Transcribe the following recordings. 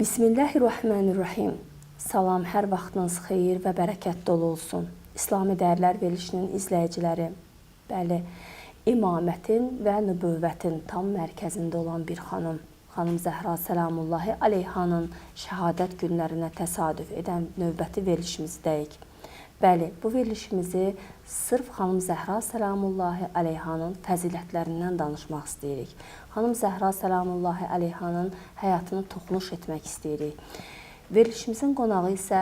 Bismillahirrahmanirrahim. Salam, hər vaxtınız xeyir və bərəkət dolu olsun. İslami Dəyərlər verilişinin izləyiciləri, bəli, imamətin və nübüvvətin tam mərkəzində olan bir xanım, Xanım Zəhra Sələmullahi Aleyhanın şəhadət günlərinə təsadüf edən növbəti verilişimizdəyik. Bəli, bu verilişimizi sırf Xanım Zəhra Sələmullahi Aleyhanın fəzilətlərindən danışmaq istəyirik. Xanım Zəhra Sələmullahi Aleyhanın həyatını toxunuş etmək istəyirik. Verilişimizin qonağı isə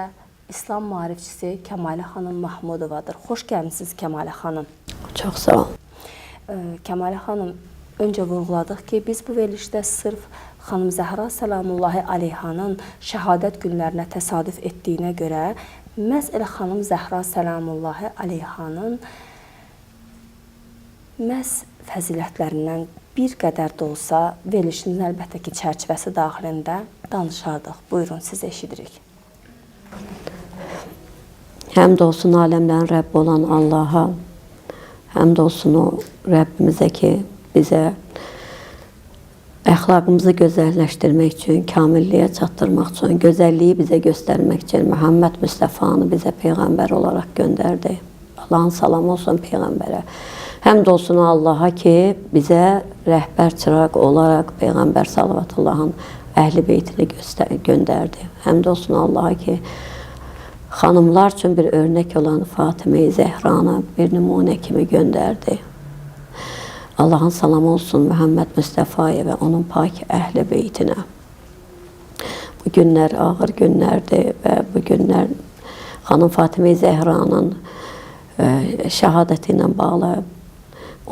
İslam maarifçisi Kəmalə xanım Mahmudovadır. Xoş gəlmisiniz, Kəmalə xanım. Çox sağ olun. Kəmalə xanım, öncə vurğuladıq ki, biz bu verilişdə sırf Xanım Zəhra Sələmullahi Aleyhanın şəhadət günlərinə təsadüf etdiyinə görə məhz elə Xanım Zəhra Sələmullahi Aleyhanın məhz fəzilətlərindən bir qədər də olsa verilişimizin əlbəttə ki, çərçivəsi daxilində danışardıq. Buyurun, sizi eşidirik. Həmd olsun aləmlərin Rəbbi olan Allaha, həmd olsun o Rəbbimizə ki, bizə əxlaqımızı gözəlləşdirmək üçün, kamilliyə çatdırmaq üçün, gözəlliyi bizə göstərmək üçün Məhəmməd Müstəfanı bizə peyğəmbər olaraq göndərdi. Allahın salamı olsun peyğəmbərə. Həmd olsun Allaha ki, bizə rəhbər çıraq olaraq Peyğəmbər salavatullahın əhl-i beytini göndərdi. Həmd olsun Allaha ki, xanımlar üçün bir örnək olan Fatimə-i Zəhranı bir nümunə kimi göndərdi. Allahın salamı olsun Məhəmməd Müstəfaya və onun pak əhl-i beytinə. Bu günlər ağır günlərdir və bu günlər xanım Fatimə-i Zəhranın şəhadəti ilə bağlı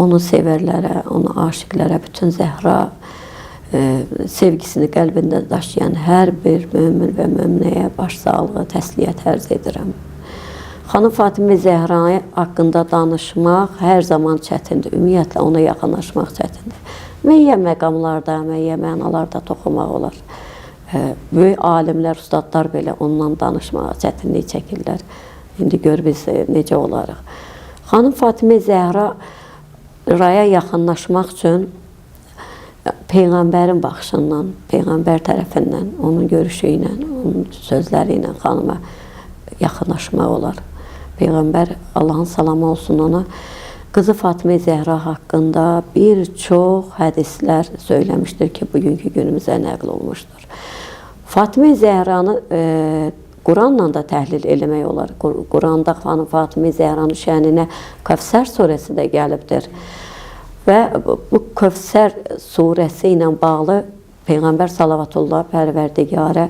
onu sevərlərə, onu aşiqlərə, bütün Zəhra sevgisini qəlbində daşıyan hər bir mömin və möminəyə başsağlığı, təsliyyət ərz edirəm. Xanım Fatimə Zəhra haqqında danışmaq hər zaman çətindir. Ümumiyyətlə ona yaxınlaşmaq çətindir. Müəyyən məqamlarda, müəyyən mənalarda toxunmaq olar. Böyük alimlər, ustadlar belə ondan danışmağa çətinlik çəkirlər. İndi gör biz necə olarıq. Xanım Fatimə Zəhra raya yaxınlaşmaq üçün Peyğəmbərin baxışından, Peyğəmbər tərəfindən, onun görüşü ilə, onun sözləri ilə xanıma yaxınlaşmaq olar. Peyğəmbər, Allahın salamı olsun ona, qızı Fatimə Zəhra haqqında bir çox hədislər söyləmişdir ki, bugünkü günümüzə nəql olmuşdur. Fatimə Zəhranı Quranla da təhlil eləmək olar. Quranda xanım Fatimə Zəhranın şəninə Kəvsər surəsi də gəlibdir. Və bu Kəvsər surəsi ilə bağlı Peyğəmbər salavatullah Pərverdigarə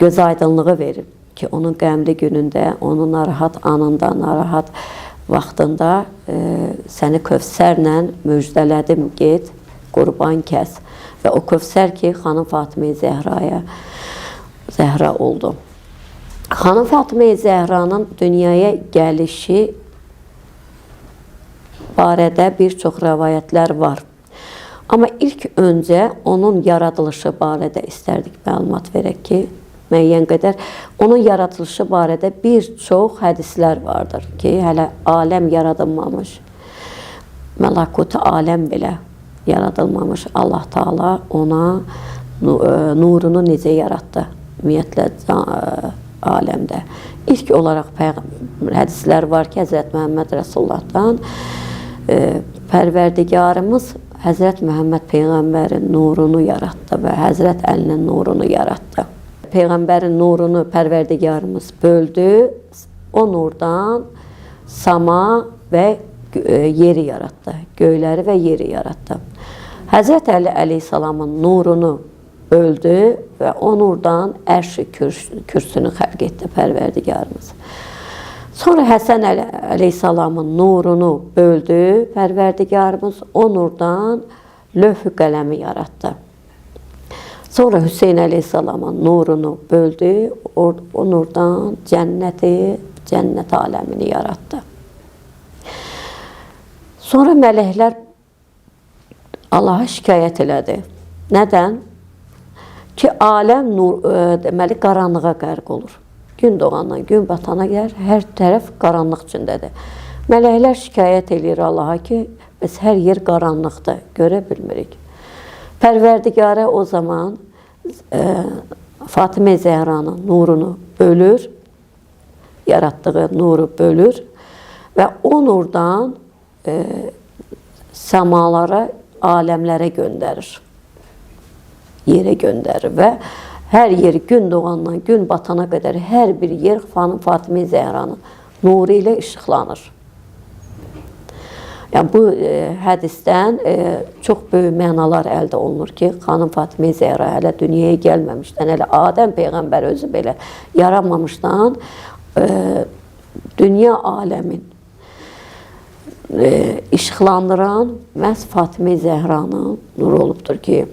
göz aydınlığı verib ki, onun qəmli günündə, onun narahat anında, narahat vaxtında səni Kövsərlə müjdələdim, get, qurban kəs. Və o Kövsər ki, xanım Fatimə Zəhraya Zəhra oldu. Xanım Fatimə Zəhranın dünyaya gəlişi barədə bir çox rəvayətlər var. Amma ilk öncə onun yaradılışı barədə istərdik məlumat verək ki, müəyyən qədər onun yaradılışı barədə bir çox hədislər vardır ki, hələ aləm yaradılmamış, məlakut aləm belə yaradılmamış. Allah Taala ona nurunu necə yaratdı ümumiyyətlə aləmdə. İlk olaraq hədislər var ki, Həzrət Məhəmməd Rəsulullahdan Pərverdigarımız Həzrət Məhəmməd Peyğəmbərin nurunu yaratdı və Həzrət Əlinin nurunu yaratdı. Peyğəmbərin nurunu Pərverdigarımız böldü. O nurdan sama və yeri yaratdı. Göyləri və yeri yaratdı. Həzrət Əli əleyhissalamın nurunu böldü və o nurdan ərş-i kürsünü xəlq etdi Pərverdigarımız. Sonra Həsən əleyhissalamın nurunu böldü Pərverdigarımız, o nurdan lövh-ü qələmi yaratdı. Sonra Hüseyn əleyhissalamın nurunu böldü, o nurdan cənnəti, cənnət aləmini yaratdı. Sonra mələklər Allaha şikayət elədi. Nədən? Ki, aləm nur, deməli, qaranlığa qərq olur. Gün doğandan gün batana qədər hər tərəf qaranlıq içindədir. Mələklər şikayət eləyir Allaha ki, bəs hər yer qaranlıqdır, görə bilmirik. Pərverdigarə o zaman Fatimə Zəhranın nurunu bölür, yaratdığı nuru bölür və o nurdan səmalara, aləmlərə göndərir. Yerə göndərir və hər yer gün doğandan gün batana qədər hər bir yer xanım Fatimə Zəhranın nuru ilə işıqlanır. Yəni bu hədisdən çox böyük mənalar əldə olunur ki, xanım Fatimə Zəhra hələ dünyaya gəlməmişdən, hələ Adəm peyğəmbər özü belə yaranmamışdan dünya aləmin işıqlandıran məhz Fatimə Zəhranın nuru olubdur ki,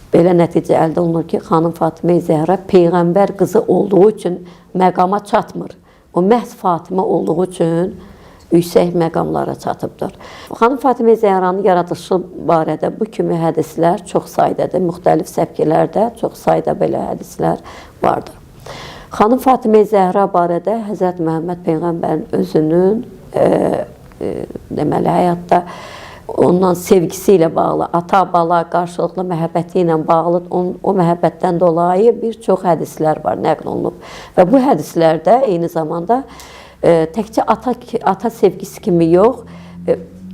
belə nəticə əldə olunur ki, xanım Fatimə Zəhra peyğəmbər qızı olduğu üçün məqama çatmır. O məhz Fatimə olduğu üçün yüksək məqamlara çatıbdır. Xanım Fatimə Zəhranın yaradılışı barədə bu kimi hədislər çox saydadır. Müxtəlif səpkilərdə çox sayda belə hədislər vardır. Xanım Fatimə Zəhra barədə Həzrət Məhəmməd peyğəmbərin özünün deməli həyatda ondan sevgisi ilə bağlı, ata-bala qarşılıqlı məhəbbəti ilə bağlı o məhəbbətdən dolayı bir çox hədislər var, nəql olunub. Və bu hədislərdə eyni zamanda təkcə ata sevgisi kimi yox,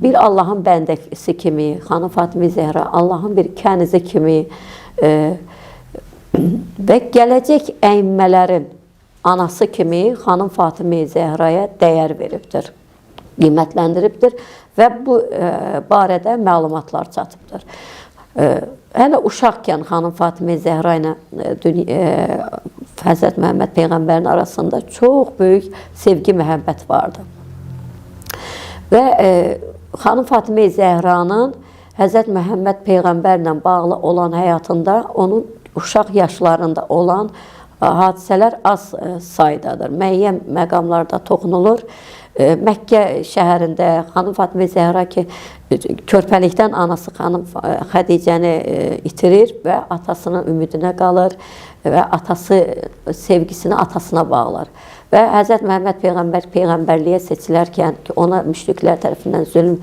bir Allahın bəndəsi kimi, xanım Fatimə Zəhra Allahın bir kənizi kimi və gələcək əimmələrin anası kimi xanım Fatimə Zəhraya dəyər veribdir, qiymətləndiribdir və bu barədə məlumatlar çatıbdır. Hələ uşaqkən xanım Fatimə Zəhra ilə Həzrət Məhəmməd peyğəmbərin arasında çox böyük sevgi, məhəbbət vardı. Və xanım Fatimə Zəhranın Həzrət Məhəmməd peyğəmbərlə bağlı olan həyatında onun uşaq yaşlarında olan hadisələr az saydadır. Müəyyən məqamlarda toxunulur. Məkkə şəhərində xanım Fatimə Zəhra ki, körpəlikdən anası xanım Xədicəni itirir və atasının ümidinə qalır və atası sevgisini atasına bağlar. Və Həzrət Məhəmməd peyğəmbər peyğəmbərliyə seçilərkən ki, ona müşriklər tərəfindən zülm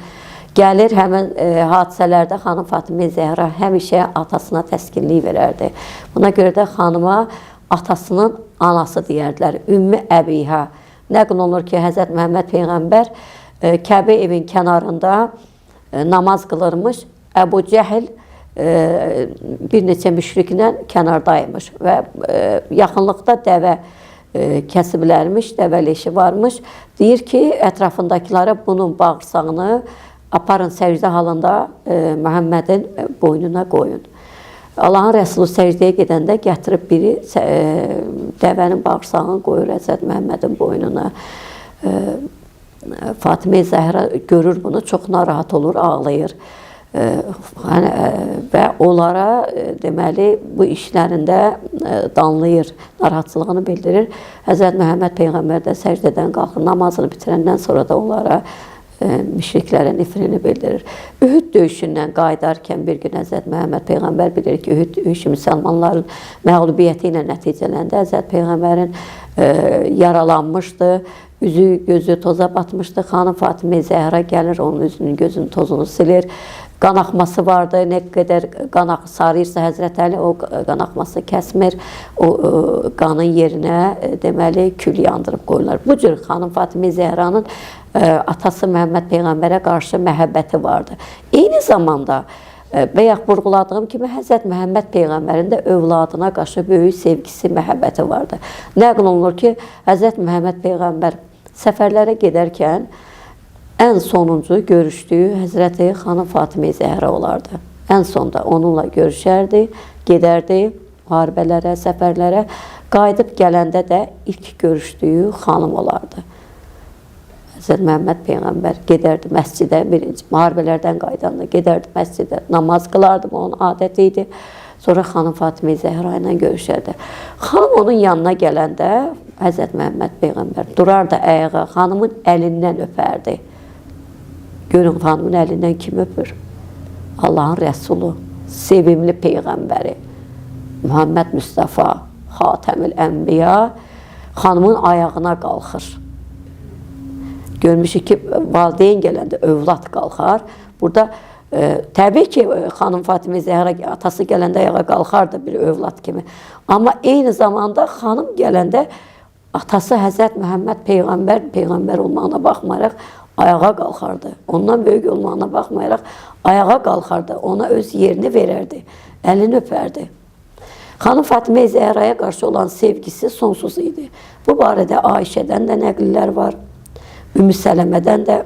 gəlir, həmin hadisələrdə xanım Fatimə Zəhra həmişə atasına təskinlik verərdi. Buna görə də xanıma atasının anası deyərdilər, Ümmü Əbihə. Nəql olunur ki, Həzrət Məhəmməd peyğəmbər Kəbə evin kənarında namaz qılırmış. Əbu Cəhil bir neçə müşriklə kənardaymış və yaxınlıqda dəvə kəsiblərmiş, dəvə leşi varmış. Deyir ki, ətrafındakılara bunun bağırsağını aparın səcdə halında Məhəmmədin boynuna qoyun. Allahın Rəsulu səcdəyə gedəndə gətirib biri dəvənin bağırsağını qoyur Həzrət Məhəmmədin boynuna. Fatimə Zəhra görür bunu, çox narahat olur, ağlayır. Və onlara deməli bu işlərində danlayır, narahatçılığını bildirir. Həzrət Məhəmməd peyğəmbər də səcdədən qalxır, namazını bitirəndən sonra da onlara müşriklərə nifrini bildirir. Ühüd döyüşündən qayıdarkən bir gün Həzrət Məhəmməd peyğəmbər bilir ki, Ühüd döyüşü müsəlmanların məğlubiyyəti ilə nəticələndi. Həzrət peyğəmbərin yaralanmışdı, üzü gözü toza batmışdı. Xanım Fatimə Zəhra gəlir, onun üzünün gözünün tozunu silir. Qan axması vardı, nə qədər qan sarıyırsa Həzrət Əli o qan axması kəsmir. O qanın yerinə deməli kül yandırıb qoyurlar. Bu cür xanım Fatimə Zəhranın atası Məhəmməd peyğəmbərə qarşı məhəbbəti vardı. Eyni zamanda bayaq vurğuladığım kimi Həzrət Məhəmməd peyğəmbərin də övladına qarşı böyük sevgisi, məhəbbəti vardı. Nəql olunur ki, Həzrət Məhəmməd peyğəmbər səfərlərə gedərkən ən sonuncu görüşdüyü Həzrəti xanım Fatimə Zəhra olardı. Ən sonda onunla görüşərdi, gedərdi müharibələrə, səfərlərə. Qayıdıb gələndə də ilk görüşdüyü xanım olardı. Həzrət Məhəmməd peyğəmbər gedərdi məscidə, birinci müharibələrdən qayıdanda gedərdi məscidə, namaz qılardı, bu onun adəti idi. Sonra xanım Fatimə Zəhra ilə görüşərdi. Xanım onun yanına gələndə Həzrət Məhəmməd peyğəmbər durardı ayağa, xanımın əlindən öpərdi. Görün xanımın əlindən kim öpür? Allahın Rəsulu, sevimli peyğəmbəri Muhammed Mustafa, Xatəmül Ənbiya xanımın ayağına qalxır. Görmüşük ki, valideyn gələndə övlad qalxar. Burada Təbii ki, xanım Fatimə Zəhra atası gələndə ayağa qalxardı bir övlad kimi. Amma eyni zamanda xanım gələndə atası Həzrət Məhəmməd peyğəmbər, peyğəmbər olmağına baxmayaraq ayağa qalxardı. Ondan böyük olmağına baxmayaraq ayağa qalxardı. Ona öz yerini verərdi, əlini öpərdi. Xanım Fatimə Zəhraya qarşı olan sevgisi sonsuz idi. Bu barədə Ayşədən də nəqllər var, Ümmü Sələmədən də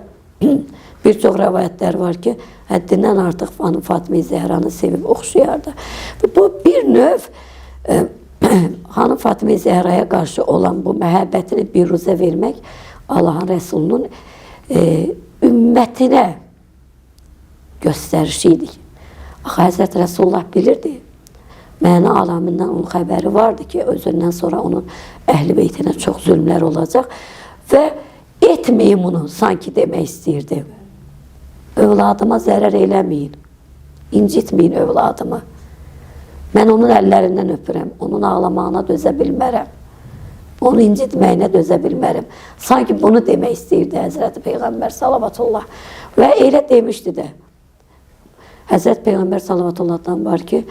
bir çox rəvayətlər var ki, həddindən artıq xanım Fatimə Zəhranı sevib oxşayardı. Bu bir növ xanım Fatimə Zəhraya qarşı olan bu məhəbbətini biruzə vermək Allahın Rəsulunun ümmətinə göstərişi idi. Axı Həzrət Rəsulullah bilirdi. Məna aləmindən onun xəbəri vardı ki, özündən sonra onun əhl-i beytinə çox zülmlər olacaq və etməyin bunu sanki demək istəyirdi. Övladıma zərər eləməyin, incitməyin övladımı. Mən onun əllərindən öpürəm, onun ağlamağına dözə bilmərəm. Onu incitməyinə dözə bilmərəm. Sanki bunu demək istəyirdi Həzrəti Peyğəmbər salavatullah. Və elə demişdi də. Həzrət Peyğəmbər salavatullahdan var ki,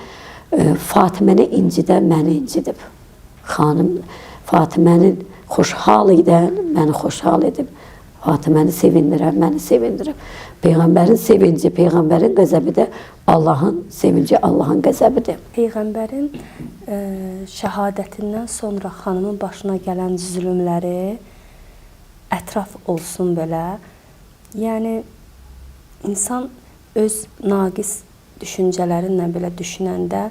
Fatiməni incidən məni incidib. Xanım Fatimənin xoşhal edən məni xoşhal edib. Fatiməni sevindirən məni sevindirib. Peyğəmbərin sevinci, Peyğəmbərin qəzəbi də Allahın sevinci, Allahın qəzəbidir. Peyğəmbərin şəhadətindən sonra xanımın başına gələn zülmləri ətraf olsun belə. Yəni insan öz naqis düşüncələrinlə belə düşünəndə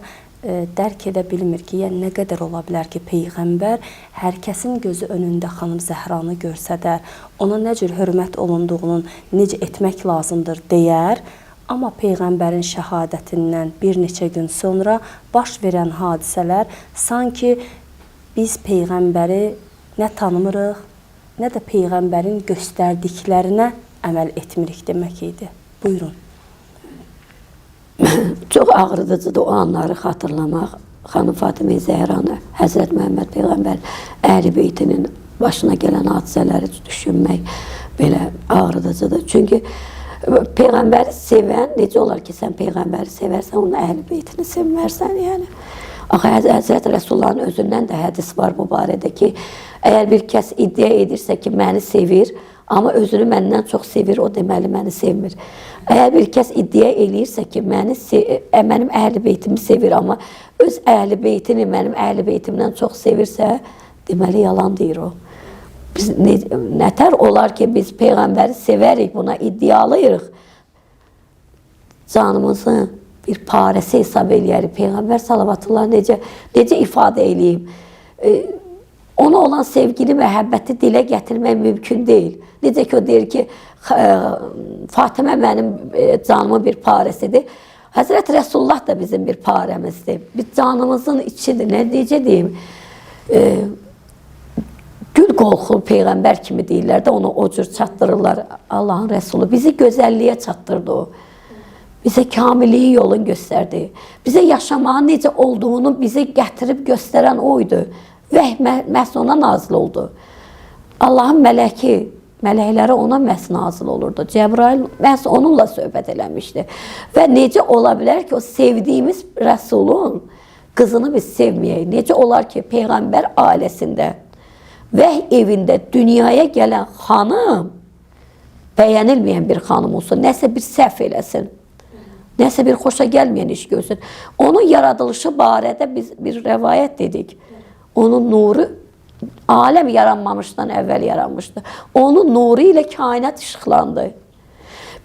dərk edə bilmir ki, yəni nə qədər ola bilər ki, peyğəmbər hər kəsin gözü önündə xanım Zəhranı görsədər, ona nə cür hörmət olunduğunun necə etmək lazımdır deyər. Amma peyğəmbərin şəhadətindən bir neçə gün sonra baş verən hadisələr sanki biz peyğəmbəri nə tanımırıq, nə də peyğəmbərin göstərdiklərinə əməl etmirik demək idi. Buyurun. Çox ağrıdıcıdır o anları xatırlamaq. Xanım Fatimə Zəhranı, Həzrət Məhəmməd Peyğəmbər əhl-i beytinin başına gələn hadisələri düşünmək belə ağrıdıcıdır. Çünki Peyğəmbəri sevən, necə olar ki, sən Peyğəmbəri sevərsən, onun əhl-i beytini sevmərsən, yəni. Axı Həzrət Rəsullahın özündən də hədis var bu barədə ki, əgər bir kəs iddia edirsə ki, məni sevir, amma özünü məndən çox sevir, o deməli məni sevmir. Əgər bir kəs iddia eləyirsə ki, mənim əhl-i beytimi sevir, amma öz əhl-i beytini mənim əhl-i beytimdən çox sevirsə, deməli yalan deyir o. Biz nətər olar ki, biz Peyğəmbəri sevərik, buna iddialıyıq. Canımızı bir parəsi hesab eləyərik. Peyğəmbər salavatullah necə ifadə eləyim? Ona olan sevgini, məhəbbəti dilə gətirmək mümkün deyil. Necə ki, o deyir ki, Fatimə mənim canımın bir parəsidir. Həzrət Rəsulullah da bizim bir parəmizdir. Bir canımızın içidir. Nə necə deyim? Gül qolxulu peyğəmbər kimi deyirlər də, onu o cür çatdırırlar. Allahın Rəsulu bizi gözəlliyə çatdırdı o. Bizə kamilliyin yolunu göstərdi. Bizə yaşamağın necə olduğunu bizə gətirib göstərən o idi. Vəhy məhz ona nazil oldu. Allahın mələki, mələkləri ona məhz nazil olurdu. Cəbrail məhz onunla söhbət eləmişdi. Və necə ola bilər ki, o sevdiyimiz Rəsulun qızını biz sevməyək? Necə olar ki, Peyğəmbər ailəsində, vəhy evində dünyaya gələn xanım bəyənilməyən bir xanım olsun, nəsə bir səhv eləsin, nəsə bir xoşa gəlməyən iş görsün. Onun yaradılışı barədə biz bir rəvayət dedik. Onun nuru aləm yaranmamışdan əvvəl yaranmışdı. Onun nuru ilə kainat işıqlandı.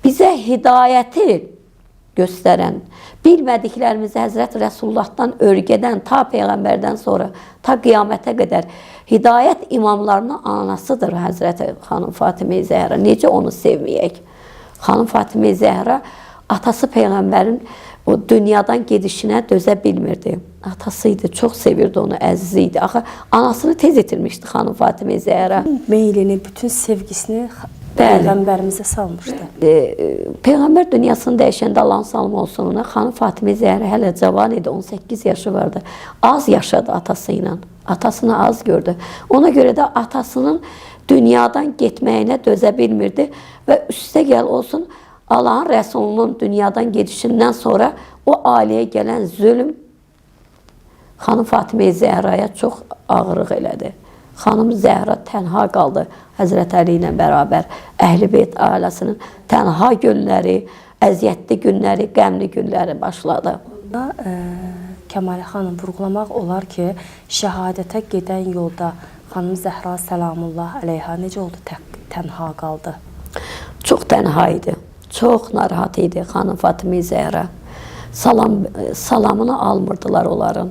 Bizə hidayəti göstərən, bilmədiklərimizi Həzrət Rəsulullahdan örgədən ta Peyğəmbərdən sonra, ta qiyamətə qədər hidayət imamlarının anasıdır Həzrət xanım Fatimə Zəhra. Necə onu sevməyək? Xanım Fatimə Zəhra atası Peyğəmbərin o dünyadan gedişinə dözə bilmirdi. Atası idi, çox sevirdi onu, əzizi idi. Axı anasını tez itirmişdi xanım Fatimə Zəhra. Meylini, bütün sevgisini Bəli. Peyğəmbərimizə salmışdı. Peyğəmbər dünyasını dəyişəndə Allahın salamı olsun ona, xanım Fatimə Zəhra hələ cavan idi, 18 yaşı vardı. Az yaşadı atası ilə. Atasını az gördü. Ona görə də atasının dünyadan getməyinə dözə bilmirdi və üstə gəl olsun Allahın Rəsulunun dünyadan gedişindən sonra o ailəyə gələn zülm xanım Fatimə Zəhraya çox ağırlıq elədi. Xanım Zəhra tənha qaldı Həzrət Əli ilə bərabər. Əhl-i Beyt ailəsinin tənha günləri, əziyyətli günləri, qəmli günləri başladı. Kəmalə xanım, vurğulamaq olar ki, şəhadətə gedən yolda xanım Zəhra səlamullah əleyha necə oldu tənha qaldı? Çox tənha idi. Çox narahat idi xanım Fatimə Zəhra. Salamını almırdılar onların.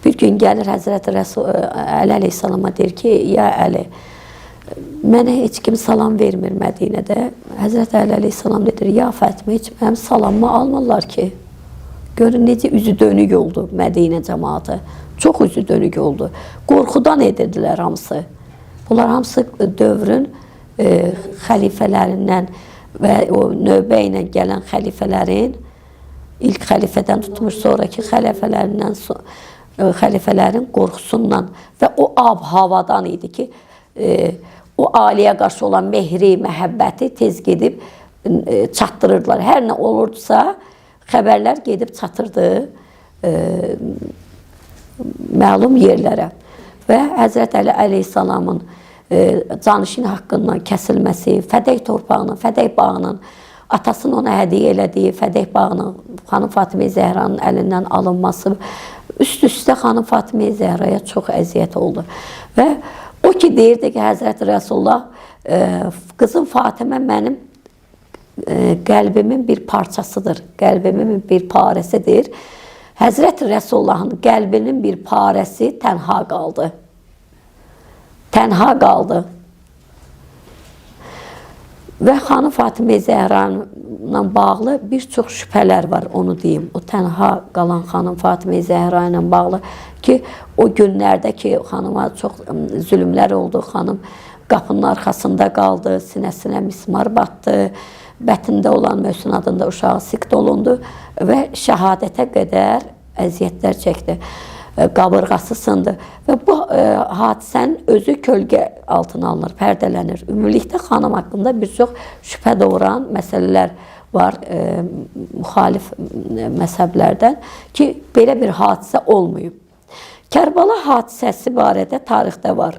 Bir gün gəlir Həzrəti Rəsul Əli əleyhissalama deyir ki, ya Əli, mənə heç kim salam vermir Mədinədə. Həzrəti Əli əleyhissalam deyir, ya Fatimə, heç mənim salamımı almırlar ki. Görün necə üzü dönük oldu Mədinə cəmaatı. Çox üzü dönük oldu. Qorxudan edirdilər hamısı. Bunlar hamısı dövrün xəlifələrindən və o növbə ilə gələn xəlifələrin, ilk xəlifədən tutmuş sonraki xəlifələrindən, xəlifələrin qorxusundan və o ab-havadan idi ki, o ailəyə qarşı olan mehri, məhəbbəti tez gedib çatdırırdılar. Hər nə olurdusa, xəbərlər gedib çatırdı məlum yerlərə. Və Həzrət Əli əleyhissalamın canişin haqqından kəsilməsi, Fədək torpağının, Fədək bağının, atasının ona hədiyyə elədiyi Fədək bağının xanım Fatimə Zəhranın əlindən alınması, üst-üstə xanım Fatimə Zəhraya çox əziyyət oldu. Və o ki deyirdi ki, Həzrəti Rəsulullah, qızım Fatimə mənim qəlbimin bir parçasıdır, qəlbimin bir parəsidir. Həzrəti Rəsulullahın qəlbinin bir parəsi tənha qaldı. Tənha qaldı. Və xanım Fatimə Zəhra ilə bağlı bir çox şübhələr var, onu deyim. O tənha qalan xanım Fatimə Zəhra ilə bağlı ki, o günlərdə ki, xanıma çox zülmlər oldu, xanım qapının arxasında qaldı, sinəsinə mismar batdı, bətində olan Möhsün adında uşağı sikt olundu və şəhadətə qədər əziyyətlər çəkdi. Qabırğası sındı və bu hadisənin özü kölgə altına alınır, pərdələnir. Ümumilikdə xanım haqqında bir çox şübhə doğuran məsələlər var müxalif məzhəblərdən ki, belə bir hadisə olmayıb. Kərbəla hadisəsi barədə tarixdə var.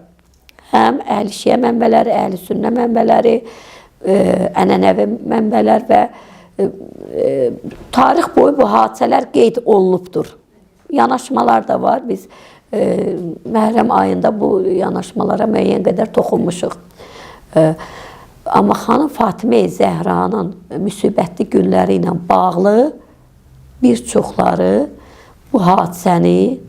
Həm əhl-i şiə mənbələri, əhl-i sünnə mənbələri, ənənəvi mənbələr və tarix boyu bu hadisələr qeyd olunubdur. Yanaşmalar da var. Biz Məhərrəm ayında bu yanaşmalara müəyyən qədər toxunmuşuq. Amma xanım Fatimə Zəhranın müsibətli günləri ilə bağlı bir çoxları bu hadisəni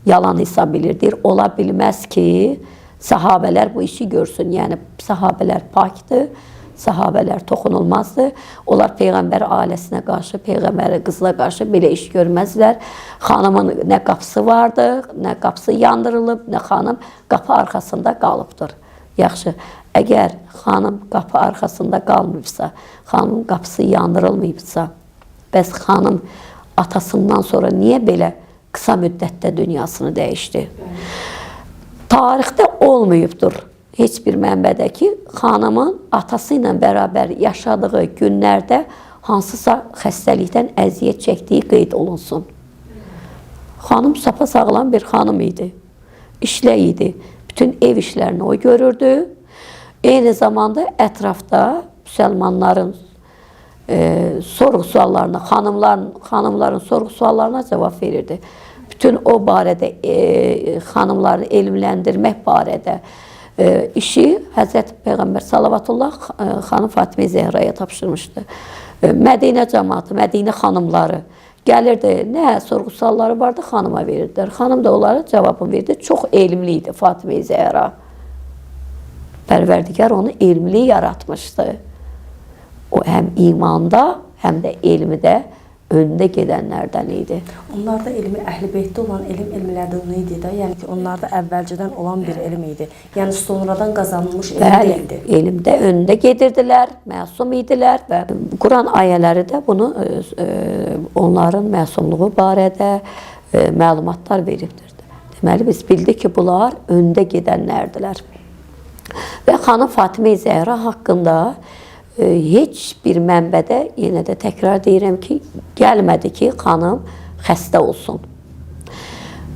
yalan hesab edir. Deyir, ola bilməz ki, sahabələr bu işi görsün. Yəni, sahabələr pakdır, sahabələr toxunulmazdı. Onlar Peyğəmbər ailəsinə qarşı, Peyğəmbər qızına qarşı belə iş görməzlər. Xanımın nə qapısı vardı, nə qapısı yandırılıb, nə xanım qapı arxasında qalıbdır. Yaxşı, əgər xanım qapı arxasında qalmayıbsa, xanımın qapısı yandırılmayıbsa, bəs xanım atasından sonra niyə belə qısa müddətdə dünyasını dəyişdi? Tarixdə olmayıbdır heç bir mənbədə ki, xanımın atası ilə bərabər yaşadığı günlərdə hansısa xəstəlikdən əziyyət çəkdiyi qeyd olunsun. Xanım sapasağlam bir xanım idi, işlək idi. Bütün ev işlərini o görürdü. Eyni zamanda ətrafda müsəlmanların sorğu suallarına, xanımların sorğu suallarına cavab verirdi. Bütün o barədə xanımları elmləndirmək barədə işi Həzrəti Peyğəmbər salavatullah xanım Fatimə Zəhraya tapşırmışdı. Mədinə cəmaatı, Mədinə xanımları gəlirdi, nə sorğu sualları vardı, xanıma verirdilər. Xanım da onlara cavabını verdi. Çox elmli idi Fatimə Zəhra. Pərverdigar onu elmli yaratmışdı. O həm imanda, həm də elmidə öndə gedənlərdən idi. Onlarda elmi Əhl-i Beytdə olan elm elmləduni idi də, yəni ki, onlarda əvvəlcədən olan bir elm idi. Yəni sonradan qazanılmış elm Bəli, deyildi. Elmdə öndə gedirdilər, məsum idilər və Quran ayələri də bunu onların məsumluğu barədə məlumatlar veribdir. Deməli biz bildik ki, bunlar öndə gedənlərdilər. Və xanım Fatimə Zəhra haqqında Heç bir mənbədə, yenə də təkrar deyirəm ki, gəlmədi ki, xanım xəstə olsun.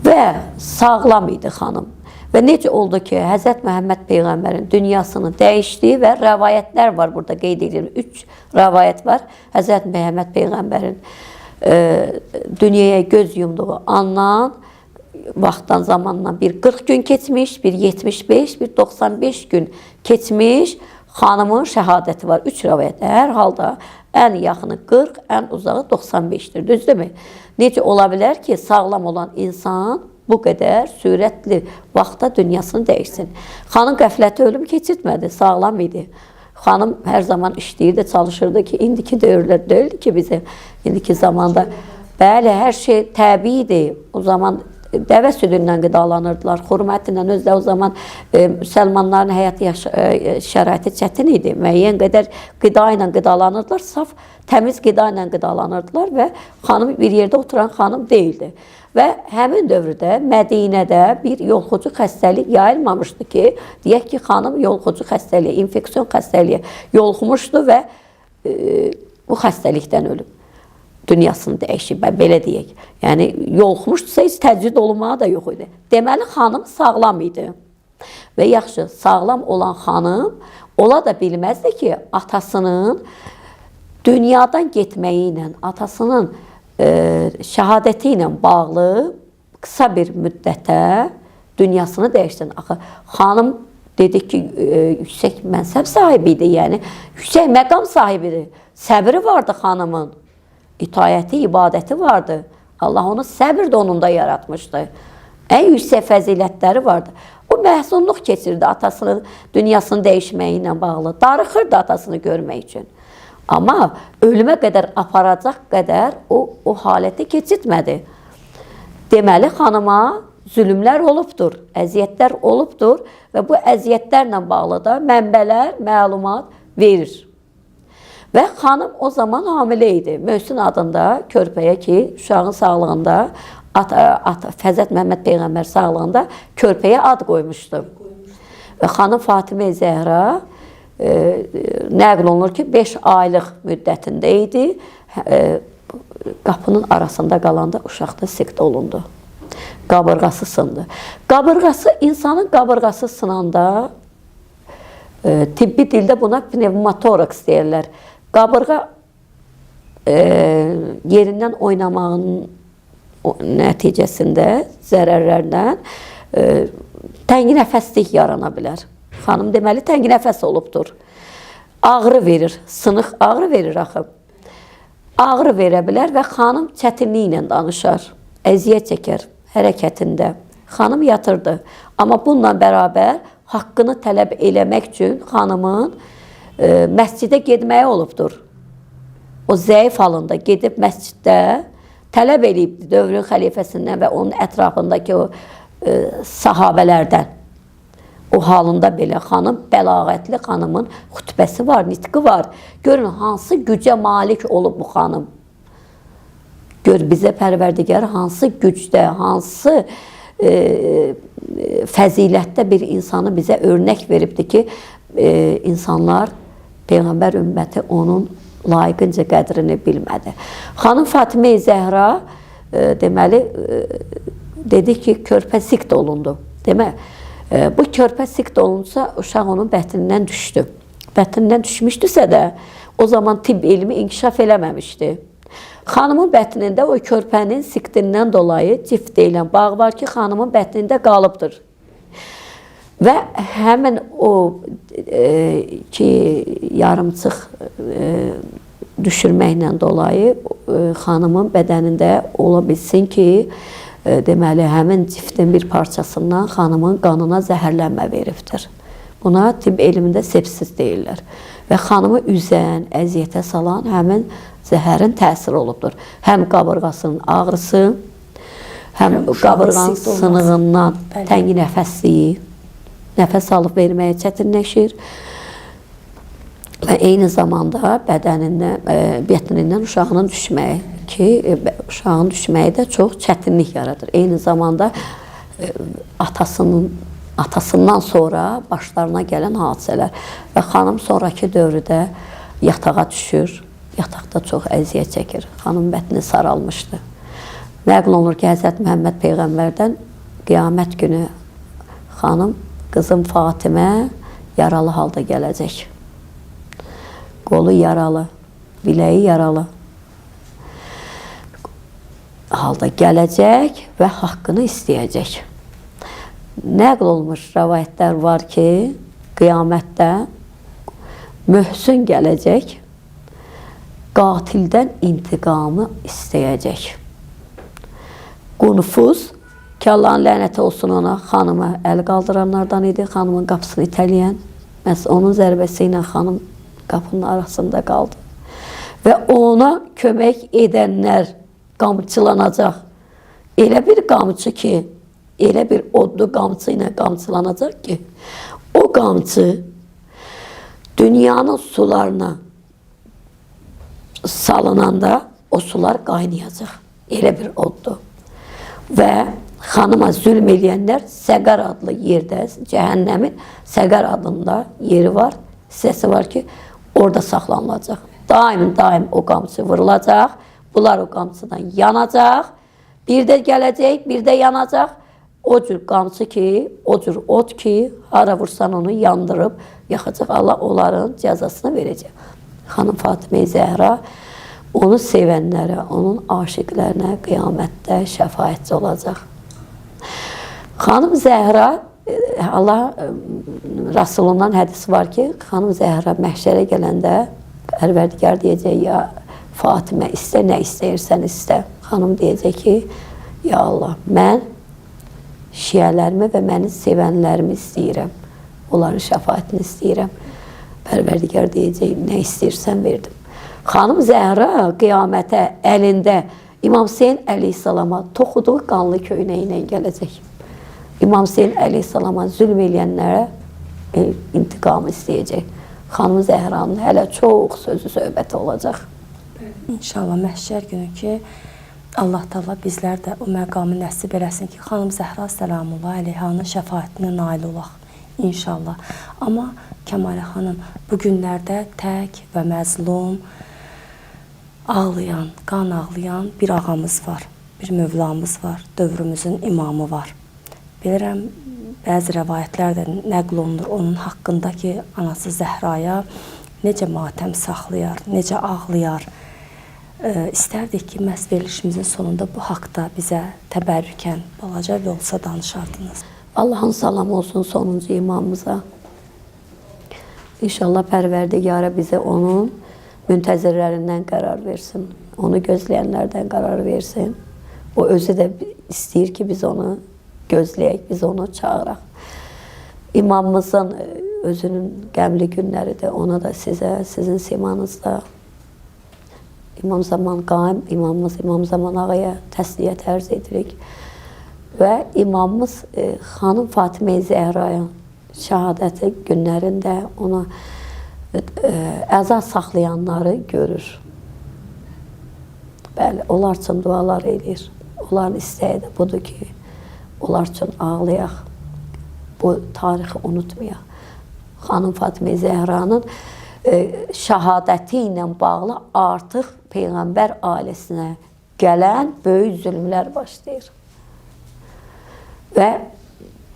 Və sağlam idi xanım. Və necə oldu ki, Həzrət Məhəmməd Peyğəmbərin dünyasını dəyişdi və rəvayətlər var burada qeyd edirəm. 3 rəvayət var. Həzrət Məhəmməd Peyğəmbərin dünyaya göz yumduğu andan, vaxtdan zamandan bir 40 gün keçmiş, bir 75, bir 95 gün keçmiş xanımın şəhadəti var. 3 rəvayətdə. Hər halda ən yaxını 40, ən uzağı 95-dir. Düzdürmü? Necə ola bilər ki, sağlam olan insan bu qədər sürətli vaxtda dünyasını dəyişsin? Xanım qəfləti ölüm keçirtmədi, sağlam idi. Xanım hər zaman işləyirdi, çalışırdı ki, indiki dövrlər deyildi ki, bizim indiki zamanda. Bəli, hər şey təbiidir. O zaman dəvə südündən qidalanırdılar, xurma ətindən. Özdə o zaman müsəlmanların həyat şəraiti çətin idi. Müəyyən qədər qida ilə qidalanırdılar, saf, təmiz qida ilə qidalanırdılar və xanım bir yerdə oturan xanım deyildi. Və həmin dövrdə Mədinədə bir yolxucu xəstəlik yayılmamışdı ki, deyək ki, xanım yolxucu xəstəliyə, infeksion xəstəliyə yolxumuşdu və bu xəstəlikdən ölüb. Dünyasını dəyişib, belə deyək. Yəni, yolxumuşdursa heç təcrid olunmağı da yox idi. Deməli, xanım sağlam idi. Və yaxşı, sağlam olan xanım ola da bilməzdi ki, atasının dünyadan getməyi ilə, atasının şəhadəti ilə bağlı qısa bir müddətə dünyasını dəyişsin. Axı, xanım dedik ki, yüksək mənsəb sahibi idi, yəni yüksək məqam sahibi idi. Səbri vardı xanımın. İtayəti, ibadəti vardı. Allah onu səbir də onunda yaratmışdı. Ən yüksək fəzilətləri vardı. O məhzunluq keçirdi atasının dünyasını dəyişməyi ilə bağlı. Darıxırdı atasını görmək üçün. Amma ölümə qədər aparacaq qədər o haləti keçirtmədi. Deməli, xanıma zülmlər olubdur, əziyyətlər olubdur və bu əziyyətlərlə bağlı da mənbələr məlumat verir. Və xanım o zaman hamilə idi. Möhsün adında körpəyə ki, uşağın sağlığında, Həzrət Məhəmməd Peyğəmbər sağlığında körpəyə ad qoymuşdu. Və xanım Fatimə Zəhra nəql olunur ki, 5 aylıq müddətində idi. Qapının arasında qalanda uşaqda sikt olundu. Qabırğası sındı. Qabırğası, insanın qabırğası sınanda tibbi dildə buna pnevmotoraks deyirlər. Qabırğa yerindən oynamağın nəticəsində zərərlərdən təngi nəfəslik yarana bilər. Xanım deməli təngi nəfəs olubdur. Ağrı verir, sınıq ağrı verir axı. Ağrı verə bilər və xanım çətinliklə danışar, əziyyət çəkər hərəkətində. Xanım yatırdı. Amma bununla bərabər haqqını tələb eləmək üçün xanımın məscidə getməyi olubdur. O zəif halında gedib məsciddə tələb eləyibdi dövrün xəlifəsindən və onun ətrafındakı o sahabələrdən. O halında belə xanım, bəlağətli xanımın xütbəsi var, nitqi var. Görün, hansı gücə malik olub bu xanım. Gör, bizə Pərverdigar hansı gücdə, hansı fəzilətdə bir insanı bizə örnək veribdir ki, insanlar, Peyğəmbər ümməti onun layiqincə qədrini bilmədi. Xanım Fatimə Zəhra deməli, dedi ki, körpə sikt olundu. Demə, bu körpə sikt olunsa, uşaq onun bətnindən düşdü. Bətnindən düşmüşdüsə də, o zaman tibb elmi inkişaf eləməmişdi. Xanımın bətnində o körpənin siktindən dolayı cif deyilən bağ var ki, xanımın bətnində qalıbdır. Və həmin o ki, yarımçıq düşürməklə dolayı xanımın bədənində ola bilsin ki, deməli, həmin ciftin bir parçasından xanımın qanına zəhərlənmə veribdir. Buna tibb elmində sepsis deyirlər. Və xanımı üzən, əziyyətə salan həmin zəhərin təsiri olubdur. Həm qabırğasının ağrısı, həm qabırğanın sınığından təngi nəfəsliyi, nəfəs alıb verməyə çətinləşir və eyni zamanda bədənindən, bətnindən uşağının düşməyi ki, uşağın düşməyi də çox çətinlik yaradır. Eyni zamanda atasından sonra başlarına gələn hadisələr və xanım sonrakı dövrdə Yatağa düşür. Yataqda çox əziyyət çəkir. Xanım bətni saralmışdı. Nəql olunur ki, Həzrət Məhəmməd Peyğəmbərdən qiyamət günü xanım, qızım Fatimə yaralı halda gələcək. Qolu yaralı, biləyi yaralı halda gələcək və haqqını istəyəcək. Nəql olmuş rəvayətlər var ki, qiyamətdə Möhsün gələcək, qatildən intiqamı istəyəcək. Qunfuz, ki Allahın lənəti olsun ona, xanıma əl qaldıranlardan idi, xanımın qapısını itələyən. Məhz onun zərbəsi ilə xanım qapının arasında qaldı. Və ona kömək edənlər qamçılanacaq. Elə bir qamçı ki, elə bir odlu qamçı ilə qamçılanacaq ki, o qamçı dünyanın sularına salınanda o sular qaynayacaq. Elə bir oddu. Və xanıma zülm eləyənlər Səqər adlı yerdə, cəhənnəmin Səqər adında yeri var, hissəsi var ki, orada saxlanılacaq. Daim, daim o qamçı vurulacaq. Bunlar o qamçıdan yanacaq. Bir də gələcək, bir də yanacaq. O cür qamçı ki, o cür ot ki, hara vursan onu yandırıb yaxacaq. Allah onların cəzasını verəcək. Xanım Fatimə Zəhra onu sevənlərə, onun aşiqlərinə qiyamətdə şəfaətçi olacaq. Xanım Zəhra, Allah Rasulundan hədis var ki, Xanım Zəhra məhşərə gələndə Pərverdigar deyəcək, ya Fatimə, istə nə istəyirsən istə. Xanım deyəcək ki, ya Allah, mən şiələrimi və məni sevənlərimi istəyirəm. Onların şəfaətini istəyirəm. Pərverdigar deyəcək, nə istəyirsən verdim. Xanım Zəhra qiyamətə əlində İmam Hüseyn əleyhissalama toxuduğu qanlı köynəyi ilə gələcək. İmam Hüseyn əleyhissalama zülm eləyənlərə intiqamı istəyəcək. Xanım Zəhranın hələ çox sözü söhbəti olacaq. İnşallah məhşər günü ki, Allah Taala bizlər də o məqamı nəsib eləsin ki, xanım Zəhra səlamullah əleyhanın şəfaətinə nail olaq. İnşallah. Amma Kəmalə xanım, bu günlərdə tək və məzlum, ağlayan, qan ağlayan bir ağamız var, bir mövlamız var, dövrümüzün imamı var. Bilirəm, bəzi rəvayətlər də nəql olunur onun haqqında ki, anası Zəhraya necə matəm saxlayar, necə ağlayar. İstərdik ki, məhz verilişimizin sonunda bu haqda bizə təbərrükən balaca bir olsa danışardınız. Allahın salamı olsun sonuncu imamımıza. İnşallah Pərverdigara bizə onun müntəzirlərindən qərar versin. Onu gözləyənlərdən qərar versin. O özü də istəyir ki, biz onu gözləyək, biz onu çağıraq. İmamımızın özünün qəmli günləridir. Ona da sizə, sizin simanızda İmam Zaman Qaim, imamımız İmam Zaman ağaya təsliyyət ərz edirik. Və imamımız xanım Fatimə Zəhraya şəhadəti günlərində ona əza saxlayanları görür. Bəli, onlar üçün dualar eləyir. Onların istəyi də budur ki, onlar üçün ağlayaq. Bu tarixi unutmayaq. Xanım Fatimə Zəhranın şəhadəti ilə bağlı artıq Peyğəmbər ailəsinə gələn böyük zülmlər başlayır. Və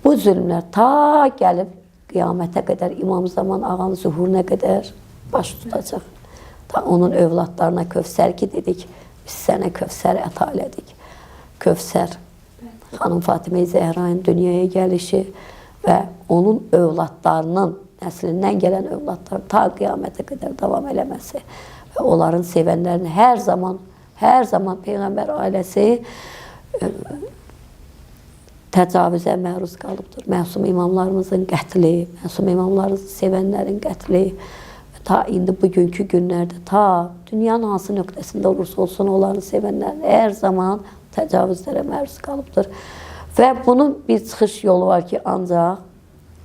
bu zülmlər ta gəlib qiyamətə qədər, İmam Zaman ağanın zuhuruna qədər baş tutacaq. Ta onun övladlarına Kövsər ki dedik, biz sənə Kövsər əta elədik. Kövsər, xanım Fatimə Zəhrayın dünyaya gəlişi və onun övladlarının, nəslindən gələn övladların ta qiyamətə qədər davam eləməsi və onların sevənlərini hər zaman, hər zaman Peyğəmbər ailəsi təcavüzə məruz qalıbdır. Məsum imamlarımızın qətli, məsum imamlarımızı sevənlərin qətli, ta indi bugünkü günlərdə, ta dünyanın hansı nöqtəsində olursa olsun, onların sevənləri hər zaman təcavüzlərə məruz qalıbdır. Və bunun bir çıxış yolu var ki, ancaq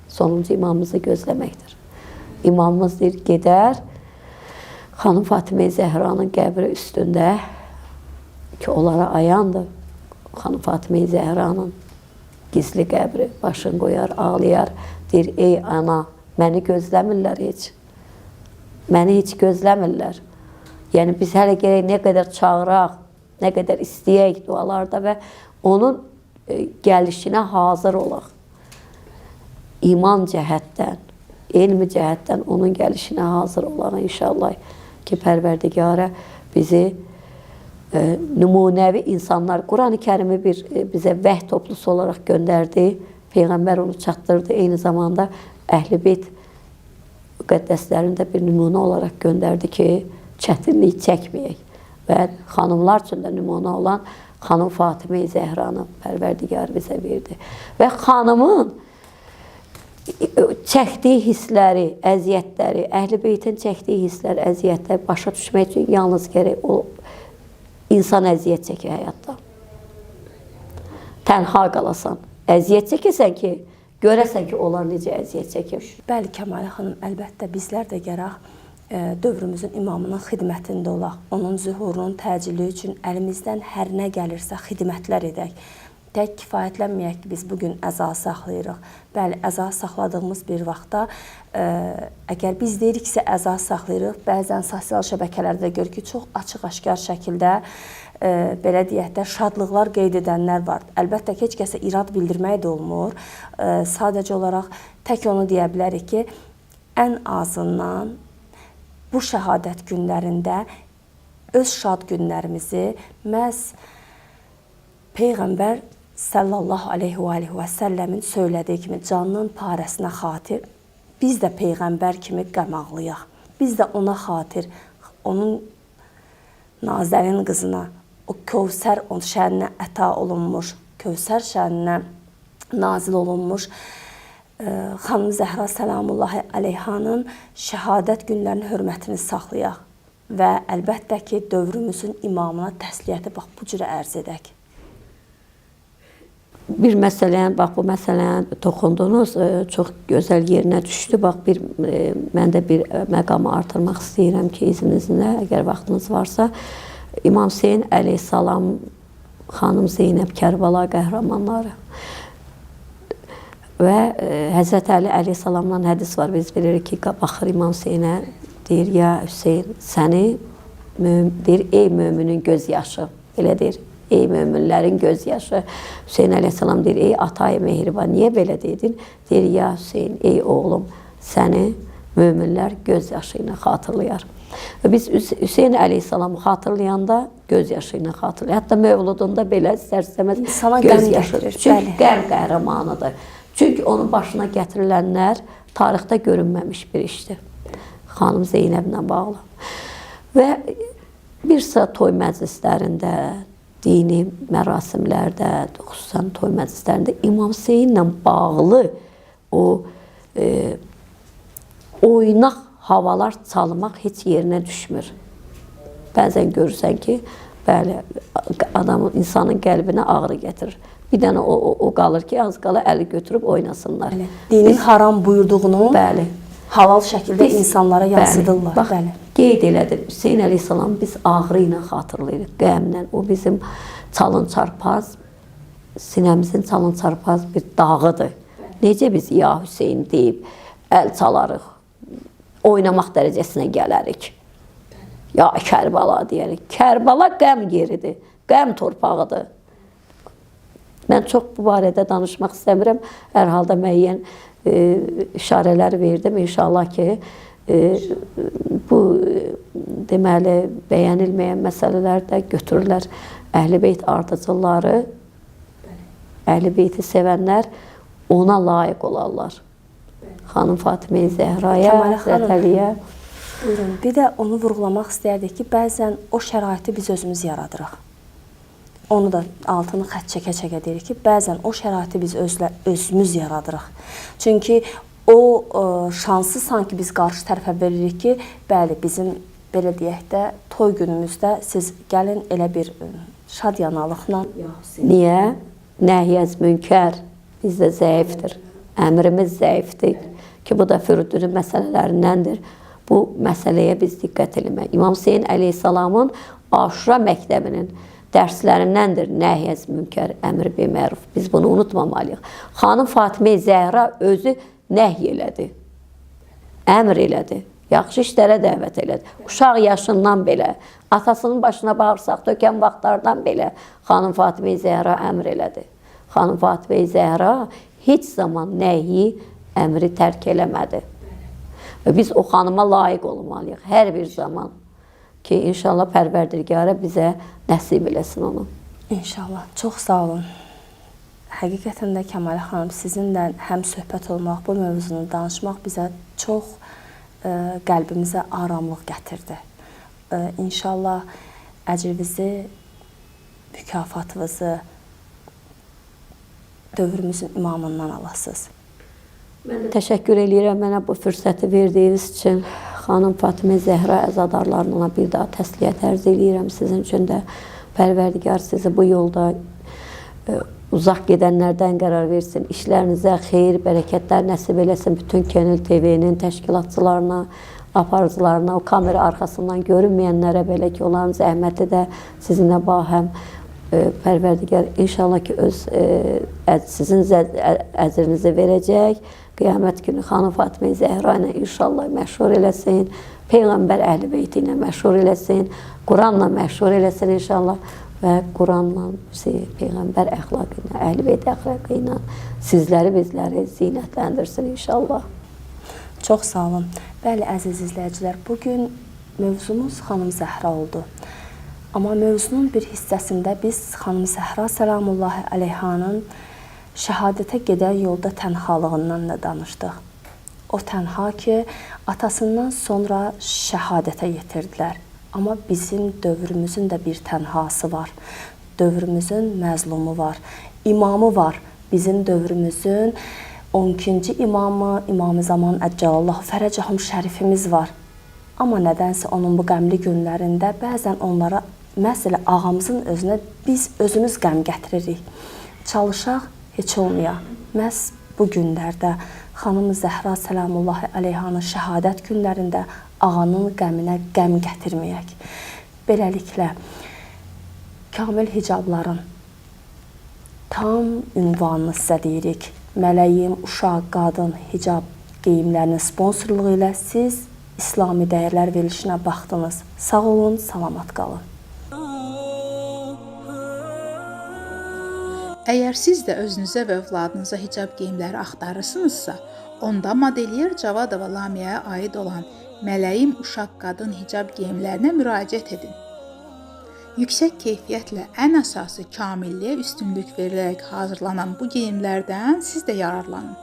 sonuncu imamımızı gözləməkdir. İmamımız deyir, gedər, xanım Fatimə Zəhranın qəbri üstündə ki, onlara ayandır. Xanım Fatimə Zəhranın gizli qəbri, başını qoyar, ağlayar. Deyir, ey ana, məni gözləmirlər heç. Məni heç gözləmirlər. Yəni biz hələ gərək nə qədər çağıraq, nə qədər istəyək dualarda və onun gəlişinə hazır olaq. İman cəhətdən, elmi cəhətdən onun gəlişinə hazır olaq inşallah ki, Pərverdigara bizi nümunəvi insanlar, Quran-ı Kərimi bir bizə vəhy toplusu olaraq göndərdi. Peyğəmbər onu çatdırdı. Eyni zamanda Əhl-i Beyt müqəddəslərini də bir nümunə olaraq göndərdi ki, çətinlik çəkməyək. Və xanımlar üçün də nümunə olan xanım Fatimə-i Zəhranı Pərverdigar bizə verdi. Və xanımın çəkdiyi hissləri, əziyyətləri, Əhl-i Beytin çəkdiyi hisslər, əziyyətləri başa düşmək üçün yalnız gərək o insan əziyyət çəkir həyatda. Tənha qalasan, əziyyət çəkəsən ki, görəsən ki, onlar necə əziyyət çəkir. Bəli, Kəmalə xanım, əlbəttə bizlər də gərək dövrümüzün imamının xidmətində olaq. Onun zühurunun təcili üçün əlimizdən hər nə gəlirsə xidmətlər edək. Tək kifayətlənməyək ki, biz bugün əza saxlayırıq. Bəli, əza saxladığımız bir vaxtda əgər biz deyiriksə əza saxlayırıq, bəzən sosial şəbəkələrdə görürük ki, çox açıq-aşkar şəkildə belə deyək də şadlıqlar qeyd edənlər var. Əlbəttə ki, heç kəsə irad bildirmək də olmur. Sadəcə olaraq tək onu deyə bilərik ki, ən azından bu şəhadət günlərində öz şad günlərimizi məhz Peyğəmbər sallallahu aleyhi və alihi və səlləmin söylədiyi kimi canının parəsinə xatir biz də Peyğəmbər kimi qəm ağlayaq. Biz də ona xatir, onun nazənin qızına, o Kövsər şəninə əta olunmuş, Kövsər şəninə nazil olunmuş xanım Zəhra səlamullahi əleyhanın şəhadət günlərinin hörmətini saxlayaq və əlbəttə ki, dövrümüzün imamına təsliyyəti bax bu cürə ərz edək. Bir məsələyə, bax bu məsələyə toxundunuz, çox gözəl yerinə düşdü. Bax bir mən də bir məqamı artırmaq istəyirəm ki, izninizlə, əgər vaxtınız varsa, İmam Hüseyn əleyhissalam, xanım Zeynəb, Kərbəla qəhrəmanları və Həzrət Əli əleyhissalamdan hədis var. Biz bilirik ki, baxır İmam Hüseynə, deyir, ya Hüseyn, səni deyir, ey möminin göz yaşı, belə deyir. Ey möminlərin göz yaşı. Hüseyn əleyhissalam deyir, ey atay mehriban, niyə belə dedin? Deyir, ya Hüseyn, ey oğlum, səni möminlər göz yaşı ilə xatırlayar. Və biz Hüseyn əleyhissalamı xatırlayanda göz yaşı ilə xatırlayır. Hətta mövludunda belə istər-istəməz göz yaşı. Çünki qəm qəhrəmanıdır. Çünki onun başına gətirilənlər tarixdə görünməmiş bir işdir. Xanım Zeynəblə bağlı. Və bir sıra toy məclislərində, dini mərasimlərdə, xüsusən toy məclislərində İmam Hüseynlə bağlı o oynaq havalar çalmaq heç yerinə düşmür. Bəzən görürsən ki, bəli, adamın, insanın qəlbinə ağrı gətirir. Bir dənə o qalır ki, az qala əli götürüb oynasınlar. Bəli. Dinin haram buyurduğunu bəli, halal şəkildə insanlara yansıdırlar. Bəli. Bax, bəli. Qeyd elədim, Hüseyn əleyhissalam biz ağrı ilə xatırlayırıq, qəmlə. O bizim çalın çarpaz, sinəmizin çalın çarpaz bir dağıdır. Necə biz ya Hüseyn deyib əl çalarıq, oynamaq dərəcəsinə gələrik. Ya Kərbəla deyərik. Kərbəla qəm yeridir, qəm torpağıdır. Mən çox bu barədə danışmaq istəmirəm. Hər halda müəyyən işarələr verdim. İnşallah ki, bu deməli bəyənilməyən məsələlər də götürürlər. Əhl-i Beyt ardıcılları, Əhl-i Beyti sevənlər ona layiq olarlar. Xanım Fatimə Zəhraya, Həzrət Əliyə. Buyurun. Bir də onu vurğulamaq istərdik ki, bəzən o şəraiti biz özümüz yaradırıq. Onu da altını xətt çəkə-çəkə deyirik ki, bəzən o şəraiti biz özümüz yaradırıq. Çünki o şansı sanki biz qarşı tərəfə veririk ki, bəli, bizim belə deyək də toy günümüzdə siz gəlin elə bir şad yanalıqla. Niyə? Nəhyəz münkər bizdə zəifdir. Əmrimiz zəifdir ki, bu da Füridünün məsələlərindəndir. Bu məsələyə biz diqqət eləmək. İmam Hüseyn əleyhissalamın Aşura məktəbinin dərslərindəndir nəhyəz münkər, əmr bil məruf. Biz bunu unutmamalıyıq. Xanım Fatimə Zəhra özü nəhy elədi. Əmr elədi. Yaxşı işlərə dəvət elədi. Uşaq yaşından belə, atasının başına bağırsaq tökən vaxtlardan belə xanım Fatimə Zəhra əmr elədi. Xanım Fatimə Zəhra heç zaman nəyi, əmri tərk eləmədi. Və biz o xanıma layiq olmalıyıq hər bir zaman ki, inşallah Pərverdigara bizə nəsib eləsin onu. İnşallah. Çox sağ olun. Həqiqətən də Kəmalə xanım, sizinlə həm söhbət olmaq, bu mövzunu danışmaq bizə çox qəlbimizə aramlıq gətirdi. İnşallah əcrinizi, mükafatınızı dövrümüzün imamından alasınız. Mən də təşəkkür eləyirəm mənə bu fürsəti verdiyiniz üçün. Xanım Fatimə Zəhra əzadarlarına bir daha təsliyyət ərz eləyirəm sizin üçün də. Pərverdigar sizi bu yolda uzaq gedənlərdən qərar versin. İşlərinizə xeyir, bərəkətlər nəsib eləsin. Bütün Könül TV-nin təşkilatçılarına, aparıcılarına, o kamera arxasından görünməyənlərə belə ki, onların zəhməti də sizinlə bahəm. Pərverdigar inşallah ki, öz sizin əcrinizi verəcək. Qiyamət günü xanım Fatimə Zəhra ilə inşallah məşhur eləsin. Peyğəmbər Əhl-i Beyti ilə məşhur eləsin. Quranla məşhur eləsin inşallah və Quranla bizi Peyğəmbər əxlaqı ilə, Əhl-i Beyt əxlaqı ilə sizləri, bizləri zinətləndirsin inşallah. Çox sağ olun. Bəli, əziz izləyicilər, bu gün mövzumuz xanım Zəhra oldu. Amma mövzunun bir hissəsində biz xanım Zəhra səlamullahi əleyhanın şəhadətə gedən yolda tənhalığından da danışdıq. O tənha ki, atasından sonra şəhadətə yetirdilər. Amma bizim dövrümüzün də bir tənhası var. Dövrümüzün məzlumu var, imamı var. Bizim dövrümüzün 12-ci imamı, İmam-ı Zaman Əccalallahu Fərəcəhum şərifimiz var. Amma nədənsə onun bu qəmli günlərində bəzən onlara, məsələ ağamızın özünə biz özümüz qəm gətiririk. Çalışaq, heç olmaya. Məhz bu günlərdə xanım Zəhra səlamullahi əleyhanın şəhadət günlərində ağanın qəminə qəm gətirməyək. Beləliklə, kamil hicabların tam ünvanını sizə deyirik. Mələyim, uşaq, qadın hicab geyimlərinin sponsorluğu ilə siz İslami dəyərlər verilişinə baxdınız. Sağ olun, salamat qalın. Əgər siz də özünüzə və övladınıza hicab geyimləri axtarırsınızsa, onda modelyer Cavadova Lamiyaya aid olan Mələyim uşaq qadın hicab geyimlərinə müraciət edin. Yüksək keyfiyyətlə, ən əsası kamilliyə üstünlük verilərək hazırlanan bu geyimlərdən siz də yararlanın.